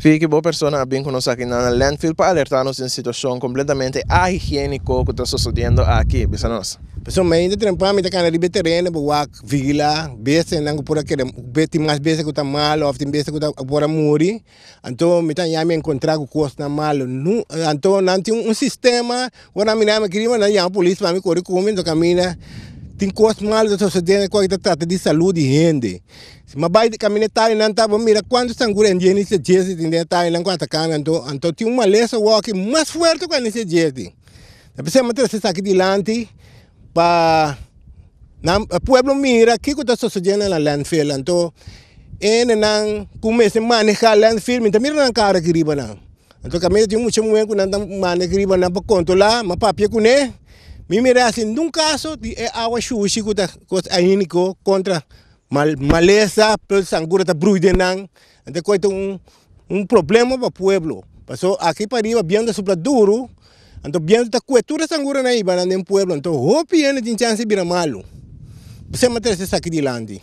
Vicky, bo persona a bin ku nos aki na landfill pa alertá nos den situashon kompletamente ahigiéniko ku ta sosodiendo aki. Bisa nos. Pasobra mi ainda trempan mi ta kana riba e tereno pa wak vigilá bestianan ku por a keda tin mas bestia ku ta malo òf tin bestia ku ta por a muri. Anto mi ta haña mi enkontrá ku kosnan malo. Anto nan tin un sistema ora nan mira mi aki riba nan yama polis pa mi kore ku mi anto kaminda tin kos malo ta sosodendo ku ta trata di salud di hende. Si mi a bai kaminda e tainan ta bo mira kuantu sangura Anesthesia Jersey tin den e tainan ku ataká mi anto anto tin un malesa wòki mas fuerte ku Anesthesia Jersey. Ta p'esei mi a trese esaki dilanti pa nan pueblo mira kiko ta sosodiendo na landfill anto e hendenan ku mester maneha landfill mi ta mira nan kara aki riba nan. Anto kaminda tin mucha muhé ku nan ta manda aki riba nan pa kontrolá mi a papia kuné mi mira si ningun kaso di e awa shushi ku ta kos ahiniko kontra Malesa, pero sangura ta brui den nan, anto koe ta un un problema pa pueblo, paso aki pariba bientu ta supla duru, anto bientu ta kue tur e sanguranan hiba nan den pueblo, anto hopi hende tin chance di bira malu, p'esei mi a trese esaki dilanti.